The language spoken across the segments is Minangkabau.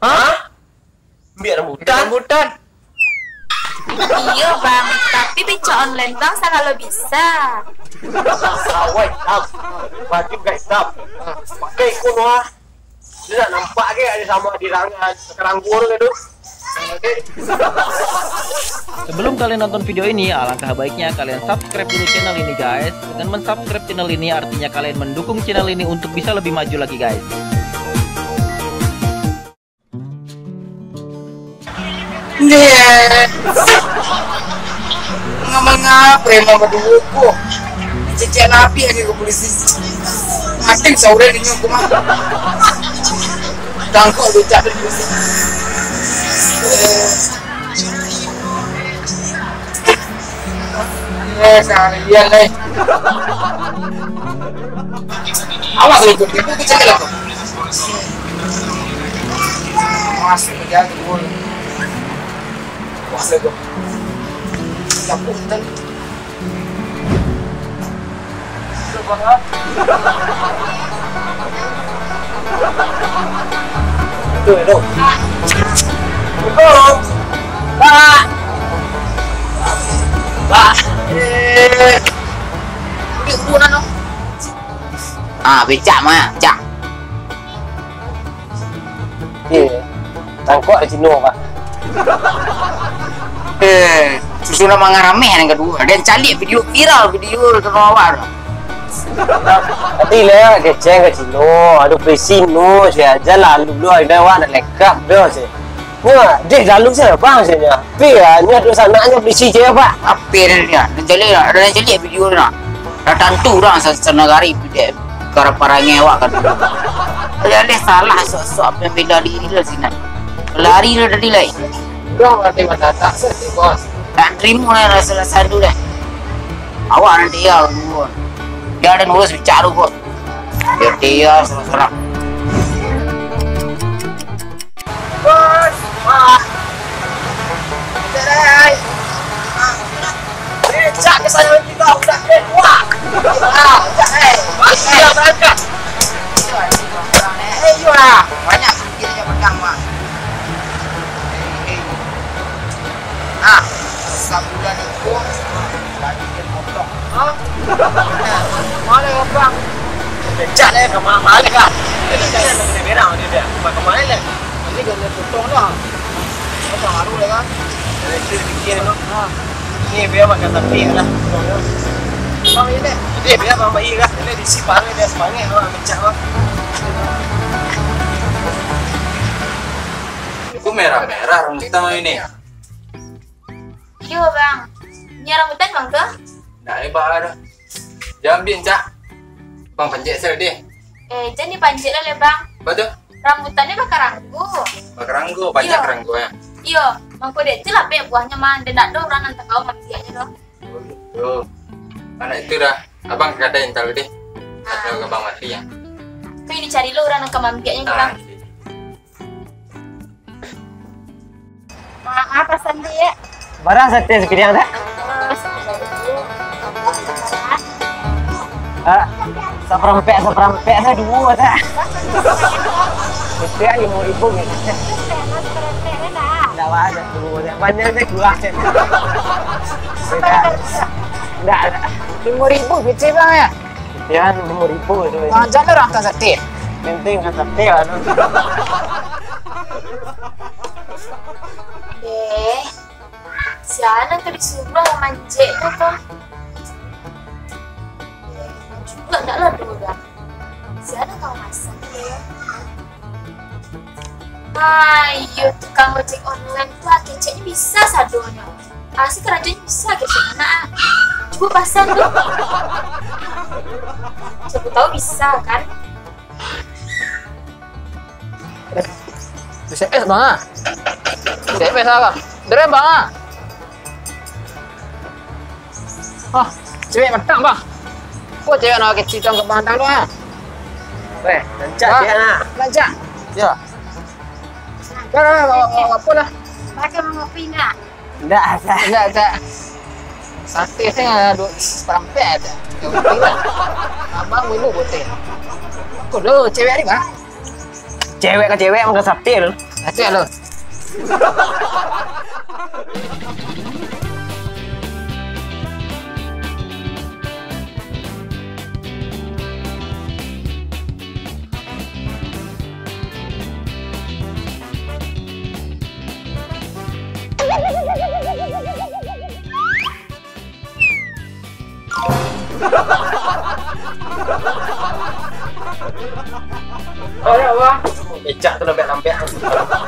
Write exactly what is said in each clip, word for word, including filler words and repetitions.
Hah? Ambiak rambutan? Rambutan. Iyo, Bang. Tapi becak online, Bang, sagalo bisa. Sawai hitam. Baju gak hitam. Pakai ikon wah. Dia nak nampak ke ada sama di rangan sekarang gua tu. Sebelum kalian nonton video ini, alangkah baiknya kalian subscribe dulu channel ini, guys. Dengan mensubscribe channel ini, artinya kalian mendukung channel ini untuk bisa lebih maju lagi, guys. Ndeh. Ngamal ngapa emang baduo ko? Cecek nabi lagi ke polisi. Makin sauran ini aku mah. Tangkok becak dari polisi. Eh, seharian eh. Awas lu ikut, ikut kecil aku. Awas lu jago. Awas lu. Campur tadi. Pak. Pak. Eh. Ini kuburan, no. Ah, becak mah, becak. Iya. Tangkok di Cino, Pak. Eh, susunan mangarameh yang kedua. Dan caliak video viral, video tu awak tu. Tapi lah, keceng ka Cino. Aduh, pesi no, saya aja lalu lu, ada awak nak lekah dah, saya. Nyo, deh, lalu saya, bang, saya. Pi, ya, nyo ada sanaknya polisi je, Pak. Apa dia? Dan caliak, dan caliak video tu nak. Dah tantu urang sa-, sanagari pidek kara parangai awak kan. Alih-alih salah sok-sok pambela diri lah sinan. Lari lah tadi lai. Urang nanti mandatang sih, bos. Tak terima lah rasa-rasa tu dah. Awak nanti ya dulu. Dia ada ngurus bicara kok. Biar dia serang-serang. Bos, wah. Cerai. Becak kesayangan kita udah keluar. Ah, udah, eh. Iya, berangkat. Eh, iya. Banyak sakit aja pedang, Mak. Eh, eh. Nah, sabulan itu, gaji dia potong. Hah? Mana ya, Bang? Becak lah, kemana balik lah. Jadi, saya nak kena berang dia, dia. Bukan kemana lah. Jadi, gaji dia potong lah. Apa baru lah, kan? Jadi, dia bikin, no. Ha. Ni, biar makan tapi lah. Bang, ini. Jadi, biar Bang bayi lah. Ini di si paru dia semangat, no, becak, no. Itu merah-merah, orang kita ini. Yo, Bang. Nyo rambutan, Bang, tu? Ndak, eh, Bang, ado. Jan ambiak, Cak. Bang pancik sajo deh. Eh, jan dipancik lah, leh, Bang. Apa tu? Rambutan ni bakaranggo. Bakaranggo, banyak karanggo, ya? Iyo, mangko dek tu lah, Bek, buahnyo, Mang. Dek ndak ado urang nan takao maambiaknyo doh. Oh, gitu. Anak itu dah. Abang ka kadai entar deh. Atau ka Bang Mati, ya? Tu ini cari lo urang nan ka maambiaknyo, Bang. Maaf, pasan, Dek. Bara sate sapiriang, Dek? Ah, saparampek, saparampek, sa duo, Dek. Sate limo ribu, gitu. Ndak banyak, duo, Dek. Banyak, Dek, kurang, Dek. Ndak, ndak. Limo ribu, kecil, Bang, ya? Pikiran limo ribu tu. Jangan urang ka sate. Penting ka sate lah tu. Eh, sia nan ka disuruah mancik tu, Kak? Eh, juga ndak lah tu dah. Sia nan ka mamasak tu, ya. Ayo, tukang ojek online tu, ah, keceknyo bisa sadonyo. Ah, si karajonyo bisa keceknyo, nak, ah. Cubo pasan tu. Siapo tahu bisa, kan? S M S, Bang, ah. S M S lah, Bang. Dari Bang, ah. Ah, cewek matang, Bang. Ko cewek anak kecil tu ka matang tu, ah. Weh, rancak. Ah, rancak. Ya. Dah, dah, dah, dah, dah, dah. Pakai mangopi nak? Ndak, ndak. Ndak, ndak. Sate saya dua saparampek aja. Abang minum putih. Ko lo cewek ni, Bang? Cewek ka cewek makan sate lo. Sate lo. Oh, ya Allah. Becak tu lambek-lambek.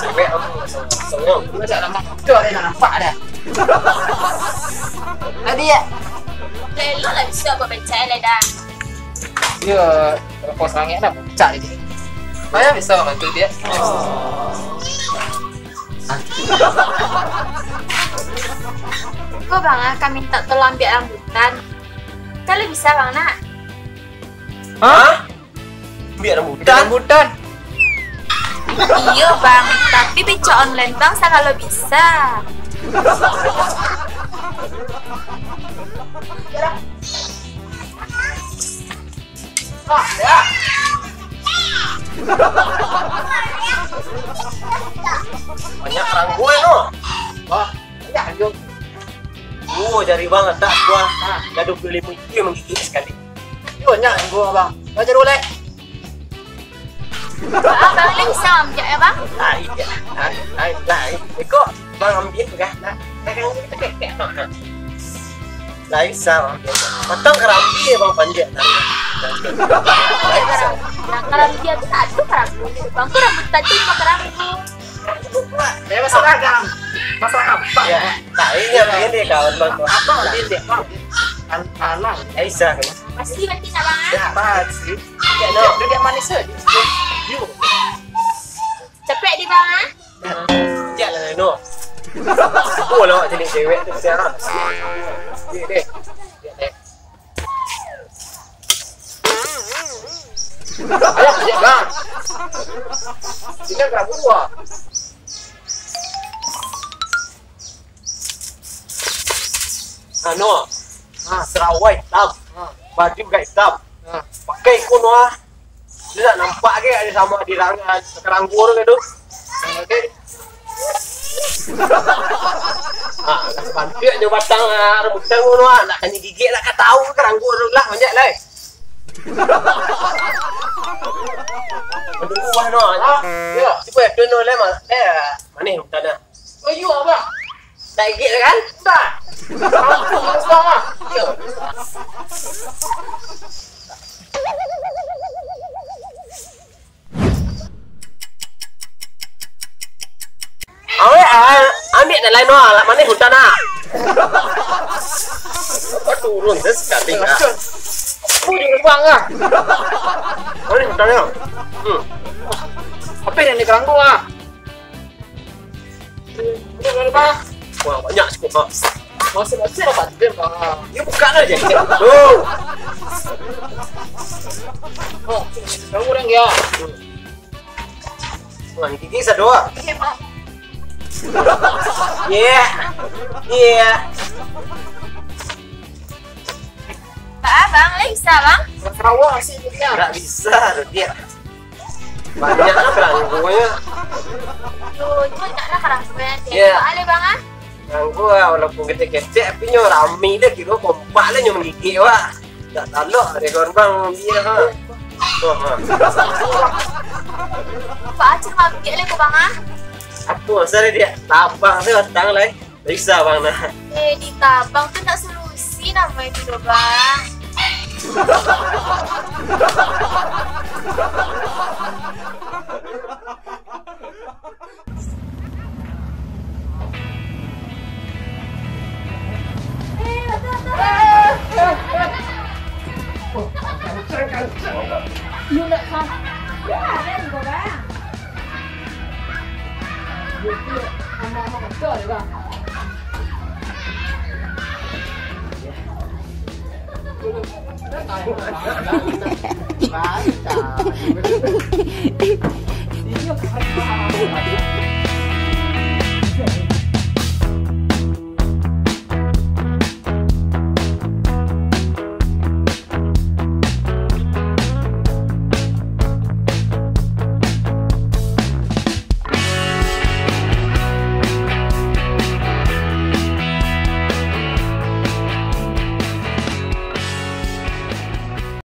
Cewek aku senyum. Becak lambek tu ada nak nampak dah. Tadi ya. Elok lah bisa buat becak lah dah. Dia lepas langit dah becak dia. Saya bisa bantu dia. Ko bang ah, ka mintak tolong ambiak rambutan. Kalau bisa bang nak? Hah? Ambiak rambutan? Ambiak rambutan? Iyo bang, tapi becak online bang sagalo bisa. Banyak karanggo tu. Wah, banyak karanggo. Oh, jari bang tak kuah. Dah dua puluh lima ikua manggigik sakali. Banyak karanggo bang. Bang jaru lai. Bang, bang, lai bisa ambiak ya bang? Lai, lai, lai, lai. Iko, bang ambiak tu kah? Nah, nah, kan kita kek-kek. Lai bisa bang ambiak. Batang karambia bang panjak. Lai bisa. Nah, karambia tu tak ada karambia. Bang tu rambut tadi cuma karambia. Ya, masalah kan? Masalah apa? Ya, lai, lai, lai, kawan bang. Apa lai, lai, bang? An-, anak. Lai bisa kan? Pasti berarti nak bang ah? Ya, pasti. Ya, no. Dia, dia manis aja. Yo. Capek di bang ah? Ya lah, no. Oh, lawak jenis cewek tu sekarang. Dia, dia. Dia, dia. Ayo, cek bang. Sini berapa buah? Anu, ha, sarawai hitam, ha, baju gak hitam, ha, pakai iko no ah. Dia nak nampak ke ada sama di rangan karanggo tu ke tu? Oke. Ha, nak bantuak jo batang, ha, rambutan tu ah, nak kena gigit nak ka tahu karanggo tu lah banyak lai. Aduh, wah no. Ha? Ya. Cuba ya, tu no lai mah. Eh, manih rambutan dah. Oh, iyo, abang. Tak gigit kan? Tak. Ampun, abang ah. Yo. Awek, ah, ambiak dah lain, wah, lah manih hutan, ah. Apa turun sekali, ah. Aku juga bang, ah. Manih hutan, ya. Hmm. Apa yang dikerangkung, ah? Wah, banyak cukup, ha. Masih-masih dapat game, ha. Dia buka lah je. Tuh. Oh, kamu orang dia. Wah, ini gigi satu, ah. Iya, Pak. Iya. Iya. Pak Abang, lai bisa, Bang? Sarawak sih dia. Nggak bisa, tuh dia. Banyak lah karanggonyo. Yo, nyo banyak lah karanggonyo. Iya. Pak Ale, Bang, ah? Karanggo lah, walaupun kecek-kecek, tapi nyo rami deh, kiro kompak lah nyo manggigik, wah. Tak talok deh kawan bang, dia, ha. Tuh, ha. Pak Acil mangkik le ko, Bang, ah? Apa masalah dia? Tabang tu datang lah, eh. Bisa, Bang, nah. Eh, ditabang tu nak solusi namo itu doh, Bang. Lu nak kah? Ya, ada juga, Bang.